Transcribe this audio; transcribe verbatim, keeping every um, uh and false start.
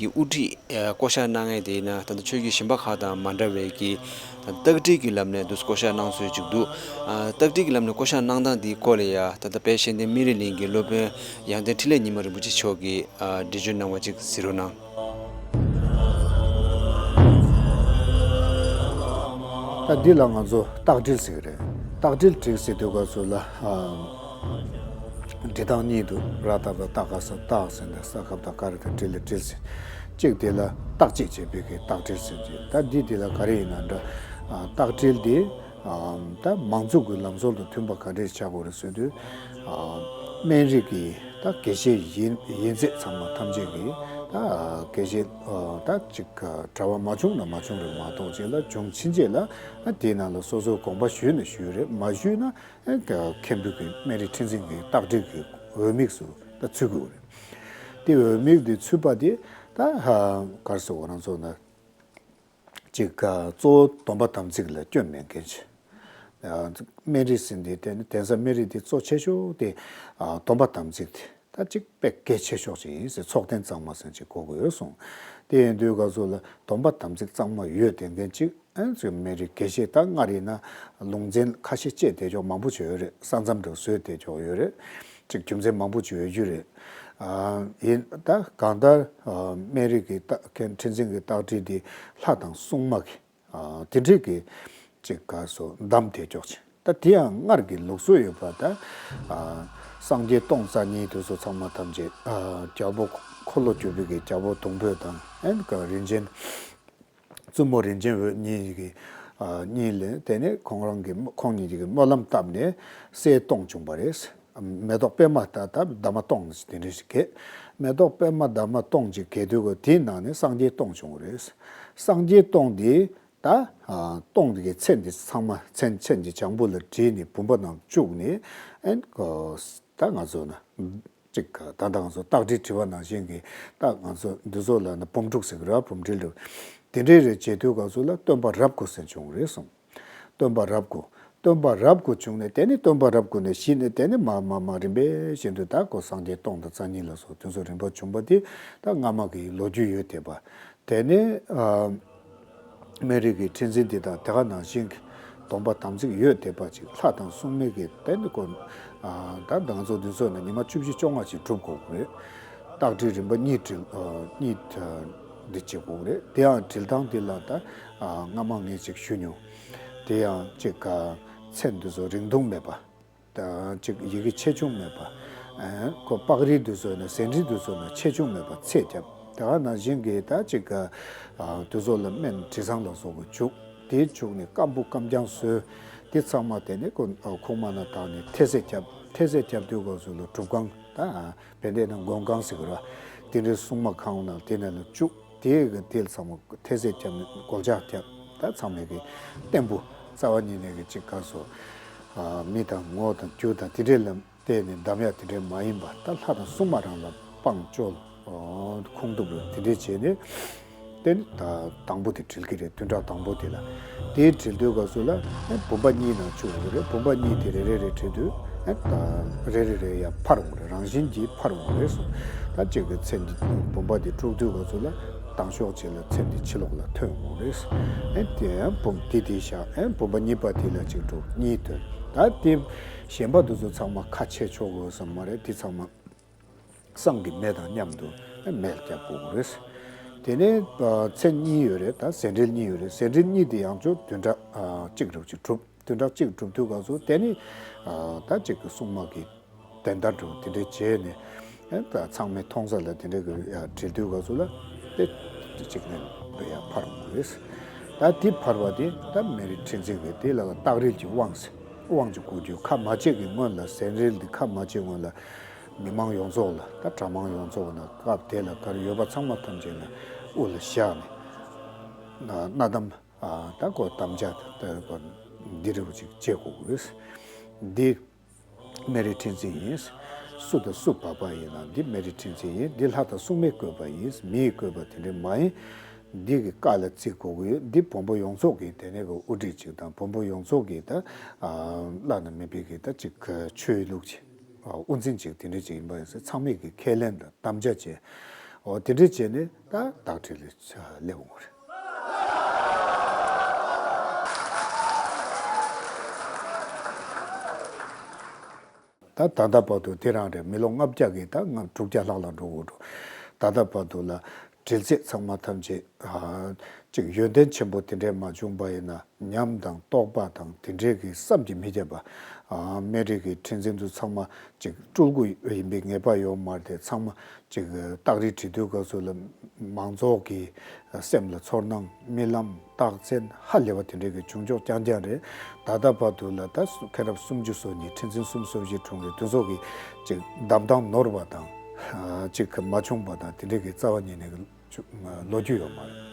གི་དབུ་ཁྲིད་ཨ་བསྐོ་བཞག་གནང་མཁན་དེ་ཡིན་ན་ད་ལྟ་ཆོས་བརྒྱུད་གཞན་པ་ཁག་དང་མ་འདྲ་བའི་གི་ད་ལྟ་རྟགས་སྒྲིལ་གྱི་ལམ་ནས་འདུག་བསྐོ་བཞག་གནང་སྲོལ་ཅིག་འདུག་ཨ་རྟགས་སྒྲིལ་གྱི་ལམ་ནས་བསྐོ་བཞག་གནང་སྟངས་དེའི་སྐོར་ལ་ཡ་ད་ལྟ་དཔལ་གཞལ་ལྡན་སྨན་རིའི་གླིང་གི་སློབ་དཔོན་ཡང་སྟེང་འཕྲིན་ལས་ཉི་མ་རིན་པོ་ཆེ་མཆོག་གིས་ཨ་འགྲེལ་བརྗོད་གནང་བ་ཅིག་གཟིགས་རོགས་གནང་། ད་འདི་ལ་ང་ཚོ་རྟགས་སྒྲིལ་ཟེར་གི་རེད། རྟགས་སྒྲིལ་སྒྲིལ་ཟེར་དུས་སྐབས་སུ་ལ་ཨ་འབྲི་སྟངས་གཉིས་འདུག་ར་བཏགས་པ་རྟ་ག་ས་རྟགས་ཟེར་ནས་ས་ཁ་བཏགས་སྐ་ར་བཏགས་སྒྲིལ་ལ་སྒྲིལ་ཟེར། གཅིག་དེ་ལ་བརྟག་དཔྱད་བྱེད་པའི་གི་རྟགས་སྒྲིལ་ཟེར་གྱི། ད་འདི་དེ་ལ་ག་རེ་ཡིན་ན་འདྲ། ཨ་རྟགས་སྒྲིལ་དེ་ཨ་ད་མང་གཙོ་གི་ལམ་སྲོལ་དང་མཐུན་པ་ག་འདྲས་བྱ་དགོས་རེད་ཟེར་དུས། ཨ་སྨན་རིགས་ཀྱི་ད་དགེ་བཤེས་ཡིན་ཡིན་ཚད་ཚང་མ་ཐམས་ཅད་ཀྱིས་ད་དགེ་བཤེས་ཨ་ད་ཅིག་གྲྭ་པ་མ་བྱུང་ན་མ་བྱུང་རེད་མ་གཏོགས། རྗེས་ལ་བྱུང་ཕྱིན་རྗེས་ལ་ཨ་དེའི་ནང་ལ་སོ་སོའི་དགོངས་པ་ཞུས་ན་ཞུས་རེད། མ་ཞུས་ན་ཨ་མཁན་པོ་གི་སྨན་རིའི་ཁྲི་འཛིན་གྱི་རྟགས་སྒྲིལ་གྱི་འོས་དམིགས་སུ་ད་ཚུད་དགོས་རེད། དེ་འོས་དམིགས་དེ་ཚུད་པ་དེ་ད་ཧ་ག་རེ་ཟེར་དགོས། ང་ཚོ་ན་ཅིག་ག་གཙོ་བོ་སྡོམ་པ་དམ་ཚིག་ལ་སྐྱོན་མེད་མཁན་ཅིག་ཨ་སྨན་རིས་ཟེར་འདི་དེ་ནི་གདན་ས་སྨན་རིས་འདི་གཙོ་ཆེ་ཤོས་དེ་ཨ་སྡོམ་པ་དམ་ཚིག་དེ་ད་ཅིག་དཔེ་གལ་ཆེ་ཤོས་ཅིག་ཡིན་ཟེར། ཚོགས་རྟེན་གཙང་མ་ཟེར་ཅིག་གོ་དགོས་གསུངས། དེ་ཡིན་དུས་སྐབས་སུ་ལ་སྡོམ་པ་དམ་ཚིག་གཙང་མ་ཡོད་བསྡད་མཁན་ཅིག་ཨ་ཚོས་སྨན་རིས་དགེ་བཤེས་ད་སྔར་ཡིན་ན་ལུང་ཚན་ཁ་ཤས་བཅད་བསྡད་ཆོག་མང་པོ་ཅིག་ཡོད་རེད། ས་མཚམས་འདྲ་བཟོས་བསྡད་ཆོག་ཡོད་རེད། ཅིག་རྒྱུ་མཚན་མང་པོ་ཅིག་ཡོད་རྒྱུ་རེད། ཨ་ཡིན་ད་གང་ལྟར་ཨ་སྨན་རིས་ཀྱི་རྟ་མཁན་ཁྲི་འཛིན་གྱི་རྟགས་སྒྲིལ་འདི་ལྷ་དང་སྲུང་མ་གི་ཨ་དེ་འདྲས་ཀྱི་ཅིག་ག་སོ་འདམ་དེ་ཅོག་ཅིག་ད་དེ་ཡང་སྔར་གྱི་ལུགས་སྲོལ་ཡོད་པ། ད་ཨ་སངས་རྒྱས་སྟོང་རྩ་གཉིས་དེ་ཚོ་ཚང་མ་ཐམས་ཅད་ཨ་རྒྱལ་པོ་འཁོར་ལོ་སྒྱུར་བའི་གི་རྒྱལ་པོ་སྡོང་པོ་དང་ཨན་ག་རིན་ཆེན་བཙུན་མོ་རིན་ཆེན་འོད་གཉིས་ཀྱི་ཨ་གཉིས་ལས་དེ་ནས་ཁོང་རང་གི་ཁོང་གཉིས་ཀྱི་སྨོན་ལམ་བཏབ་ནས་སྲས་སྟོང་བྱུང་བ་རེད། མེ་ཏོག་པད་མ་ད་ད་འདབ་མ་སྟོང་དེ་འདྲ་ཞིག་གས། མེ་ཏོག་པད་མ་འདབ་མ་སྟོང་ཅིག་གས་དུས་གོ་དེའི་ནང་ནས་སངས་རྒྱས་སྟོང་བྱུང་བ་རེད། སངས་རྒྱས་སྟོང་དེ་ད་ཨ་སྟོང་དེ་གི་ཚེ་འདི་ཚང་མ་མཚན་མཚན་གྱི་བྱང་བུ་ལ་བྲིས་ནས་བུམ་པ་ནང་བཅུག་ནས་ཨན་གོ་ད་ང་ཚོ་ན་ཅིག་ད་ལྟ་ང་ཚོ་རྟགས་སྒྲིལ་བྲི་བ་ནང་བཞིན་གྱི་ད་ང་ཚོ་འདི་ཚོ་ལ་ན་བུམ་དཀྲུག་ཟེར་གི་ར། བུམ་སྒྲིལ་རེད། དེ་འདྲའི་རེ་བྱེད་དུས་སྐབས་སུ་ལ་སྟོན་པ་རབ་དགུ་ཟེར་བྱུང་རེད་གསུངས། སྟོན་པ་རབ་དགུ། སྟོན་པ་རབ་དགུ་བྱུང་ནས་དེ་ནི་སྟོན་པ་རབ་དགུ་ནས་གཞི་ནས་དེ་ནི་མ་མ་མ་རིམ་པས་བཞིན་དུ་ད་གོ་སངས་རྒྱས་སྟོང་དང་རྩ་གཉིས་ལ་སོགས་དེ་ཚོ་རིམ་པ་བྱུང་བ་དེ་ད་སྔ་མ་གི་ལོ་རྒྱུས་ཡོད་བསྡད་པ། དེ་ནས་ཨ་སྨན་རིས་ཀྱི་ཁྲི་འཛིན་འདི་དང་དེ་ག་ནང་བཞིན་གྱི་སྡོམ་པ་དམ་ཚིག་ཡོད་བསྡད་པ་ཅིག་ལྷ་དང་སྲུང་མའི་གི་དེ་ནི་གོ་ཨ་ད་ང་ཚོ་འདི་ཚོ་ནི་ཉི་མ་བཅུ་བཞི་བཅོ་ལྔ་ཅིག་སྒྲུབ་དགོས་ཀྱི་རེད། རྟགས་སྒྲིལ་རིམ་པ་གཉིས་སྒྲིལ་ཨ་གཉིས་ཨ་འདི་བྱེད་དགོས་རེད། དེའང་སྒྲིལ་སྟངས་འདི་ལ་ད་ཨ་སྔ་མ་ངས་ཅིག་ཞུ་མྱོང་། དེ་ཡང་ཅིག་ག་མཚན་འདི་ཚོ་རིང་ཐུང་མེད་པ། ད་ཅིག་ཡི་གེ་ཆེ་ཆུང་མེད་པ། ཨ་ཁོ་པགས་རིལ་འདི་ཚོ་ནས་ཟན་རིལ་འདི་ཚོ་ནས་ཆེ་ཆུང་མེད་པ་ཚད་བརྒྱབ། དེ་ག་ནང་བཞིན་གྱི་ད་ཅིག་ག་ཨ་འདི་ཚོ་ལ་སྨན་དྲི་བཟང་ལ་སོགས་པ་བྱུག་དེ་བྱུག་ནས་སྐམ་པོ་སྐམ་རྐྱང་བཟོས། དེ་ཚང་མ་དེ་ནས་ཁོ་ཨ་ཁུག་མ་ན་བཏགས་ནས་ཐལ་ཚད་བརྒྱབ། ཐལ་ཚད་བརྒྱབ་དུས་སྐབས་སུ་ལ་སྒྲུབ་ཁང་ད་ཨ་བན་དེ་ན་མགོན་ཁང་ཟེར་གི་ར། དེ་འདྲའི་སྲུང་མ་ཁང་ནང་དེ་ནས་ལ་བཅུག་དེ་གི་དེ་ཚང་མ་ཐལ་ཚད་བརྒྱབ་ནས་སྒོ་ལྕགས་བརྒྱབ། ད་ཚང་མས་གི་བརྟན་པོ་རྩ་བ་ཉིད་ནས་གི་ཅིག་ག་སོ་ཨ་མི་དང་ངོ་དང་རྒྱུ་དང་དེ་འདྲའི་ལ་བལྟས་ནས་འདམ་ཡག་དེ་འདྲའི་མ་ཡིན་པ། ད་ལྷ་དང་སྲུང་མ་རང་ལ་དཔང་བཅོལ་ཁུངས་ཐུབ་རུ་དེ་འདྲའི་བྱས་ནས། དེ་ནི་ད་དང་པོ་དེ་དྲིལ་གྱི་རེད། བདུན་ཕྲག་དང་པོ་དེ་ལ། དེའི་དྲིལ་དུས་སྐབས་སུ་ལ་ཨེ་བུམ་པ་གཉིས་ནང་བཅུག་དགོས་རེད། བུམ་པ་གཉིས་དེ་རེ་རེ་རེ་དྲིལ་དུས་ཨེ་ད་རེ་རེ་རེ་ཡར་འཕར་འོང་རེད། རང་བཞིན་གྱིས་འཕར་འོང་རེད་གསུངས། ད་གཅིག་གི་མཚན་འདི་བུམ་པ་དེ་དཀྲུག་དུས་སྐབས་སུ་ལ་དང་ཤོག་གཅིག་ལ་མཚན་འདི་ཕྱི་ལོགས་ལ་ཐོན་འོང་རེད། ཨེ་དེ་ཡང་བུམ་དེ་དེ་བཞག་ཨེ་བུམ་པ་གཉིས་པ་དེ་ལ་གཅིག་དཀྲུག་གཉིས་ཐོན། ད་དེ་གཞན་པ་དེ་ཚོ་ཚང་མ་ཁ་ཕྱེ་ཆོག་དགོས་བསམ་མ་རེད། དེ་ཚང་མ། བསང་གི་མེ་དང་མཉམ་དུ་མེ་རྒྱབ་དགོས་རེད། དེ་ནས་ཨ་མཚན་གཉིས་ཡོད་རེད། ད་ཟན་རིལ་གཉིས་ཡོད་རེད། ཟན་རིལ་གཉིས་དེ་ཡང་བསྐྱར་བདུན་ཕྲག་ཨ་གཅིག་རུ་ཅིག་གྲུབ། བདུན་ཕྲག་གཅིག་གྲུབ་དུས་སྐབས་སུ་དེ་ནི་ཨ་ད་གཅིག་གི་སྲུང་མ་གི་བདེན་བདར་འགྲོ་དེ་འདྲ་བྱས་ནས་ཨ་ད་ཚང་མས་མཐོང་ས་ལ་དེ་འདྲ་གི་ཨ་དྲིལ་དུས་སྐབས་སུ་ལ་དེ་གཅིག་ནས་ཡར་འཕར་འོང་རེད། ད་དེ་འཕར་བ་དེ་ད་སྨན་རིས་ཁྲི་འཛིན་གྱི་དེ་ལ་རྟགས་རིལ་གྱི་དབང་ཟེར། དབང་གཅིག་དགོས་རྒྱུ། ཁ་མ་ཕྱེ་གི་སྔོན་ལ་ཟན་རིལ་འདི་ཁ་མ་ཕྱེ་སྔོན་ལ་མི་མང་ཡོངས་རྫོགས་ལ། ད་གྲྭ་མང་ཡོངས་རྫོགས་ལ་སྐབས་དེ་ལ་ག་རེ་ཡོད་པ་ཚང་མ་ཐམས་ཅད་ལ་དབུ་ལ་བཞག་ནས་ན་གནའ་གཏམ་ཨ་ད་གོ་དམ་བཅའ་ད་གོ་འདི་རུ་ཅིག་བྱེད་དགོས་རེད། འདི་སྨན་རིས་ཁྲི་འཛིན་ཡིན། སུ་དང་སུ་བབས་པ་ཡིན་ན་འདི་སྨན་རིས་ཁྲི་འཛིན་ཡིན། འདི་ལྷ་དང་སྲུང་མས་བསྐོས་པ་ཡིན། མིས་བསྐོས་པ་དེ་འདྲ་མ་ཡིན། འདི་གི་བཀའ་ལ་བརྩི་དགོས་ཀྱི་ཡོད། འདི་བོན་པོ་ཡོངས་རྫོགས་ཀྱི་དེ་ནས་གི་དབུ་ཁྲིད་ཅིག་དང་བོན་པོ་ཡོངས་རྫོགས་ཀྱི་ད་ཨ་བླ་ན་མེད་པའི་གི་ད་ཅིག་ཆོས་ལུགས་ཅིག་ཨ་དབུ་འཛིན་ཅིག་དེ་འདྲ་ཅིག་ཡིན་པ་ཡིན་ཟེར། ཚང་མས་གི་ཁས་ལེན་དང་དམ་བཅའ་བྱས། འོ་དེ་འདྲས་བྱས་ནས་ད་བདག་ཁྲི་ལ་སླེབས་འོང་བ་རེད། ད་ད་ལྟ་བར་དུ་དེ་རང་རེད། མི་ལོ་ལྔ་བརྒྱ་གི་ད་ལྔ་དྲུག་བརྒྱ་ལྷག་ལ་འགྲོ་དགོས་འགྲོ། ད་ལྟ་བར་དུ་ལ་འགྲེལ་བྱེད་ཚང་མ་ཐམས་ཅད་ཨ་ཅིག་ཡོན་ཏན་ཆེན་པོ་དེ་འདྲས་མ་བྱུང་པ་ཡིན་ན། ཉམས་དང་རྟོགས་པ་དང་དེ་འདྲས་ཀྱི་བསམ་གྱིས་མི་ཁྱབ་པ། ཨ་སྨན་རིའི་ཁྲི་འཛིན་དུ་ཚང་མ་ཅིག་སྤྲུལ་སྐུ་ཡིན་པའི་ངེས་པ་ཡོད་མ་རེད། དེ་ཚང་མ་ཅིག་སྟག་རིའི་བྲིས་དུས་སྐབས་སུ་ལ་མང་ཚོགས་ཀྱི་སེམས་ལ་ཚོར་སྣང་རྨི་ལམ་རྟགས་མཚན་ཧ་ལས་པ་དེ་འདྲས་ཀྱི་བྱུང་ཆོག་རྐྱང་རྐྱང་རེད། ད་ལྟ་བར་དུ་ལ་ད་མཁན་རབས་སུམ་ཅུ་སོ་གཉིས་ཁྲི་འཛིན་གསུམ་སོ་བཞི་འཁྲུངས་རེད། དེ་ཚོ་གི་ཅིག་གདམས་ཐང་ནོར་བ་དང་ཅིག་མ་བྱུང་བ་དང་དེ་འདྲས་ཀྱི་རྩ་བ་ཉིད་ནས་ལོ་རྒྱུས་ཡོད་མ་རེད།